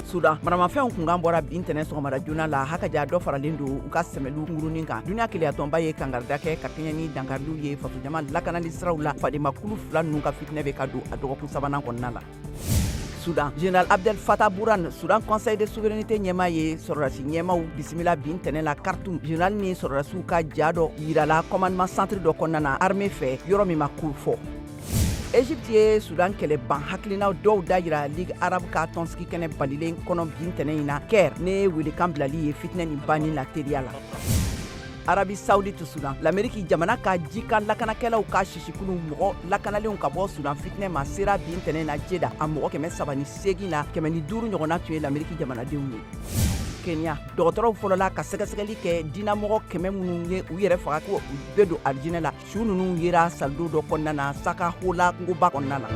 Sudan, maramafɛnw kunkan bɔra bi ntɛnɛn sɔgɔmada joona la, hakaja dɔ faralen don u ka sɛmɛliw kunkurunin kan. Duniya kelenyatɔnba ye kankarida kɛ ka kɛɲɛ ni dankariliw ye fasojama lakanali siraw la. Fadenmakulu fila ninnu ka fitinɛ bɛ ka don a dɔgɔkun sabanan kɔnɔna la. Sudan, Général Abdel Fattah Burhan, Sudan Conseil de souveraineté ɲɛmaa ye sɔrɔdasi ɲɛmaaw bisimila bi ntɛnɛn la Khartoum. Général ni sɔrɔdasiw ka ja dɔ yirala commandement centre dɔ kɔnɔna na armée fɛ, yɔrɔ min ma ko fɔ. Egypte ye Sudan kɛlɛ ban hakilina dɔw da yira Ligue arabe ka tɔnsigi kɛnɛ balilen kɔnɔ bi ntɛnɛn in na Caire, ne welekan bilali ye fitinɛ nin banni la teliya la. Arabie Saoudite, Sudan, l'Amérique jamana ka jikan lakanakɛlaw ka sisikulu mɔgɔ lakanalenw ka bɔ Sudan fitinɛ ma sera bi ntɛnɛn na Jeddah. A mɔgɔ 308 la, 105 ɲɔgɔnna tun ye l'Amérique jamanadenw ye. Kenya, dɔgɔtɔrɔw fɔlɔla ka sɛgɛsɛgɛli kɛ dinamɔgɔ 100 minnu ye u yɛrɛ faga ko u bɛ don alijinɛ la. Su ninnu yera saldo dɔ kɔnɔna na Sakahola kungoba kɔnɔna na.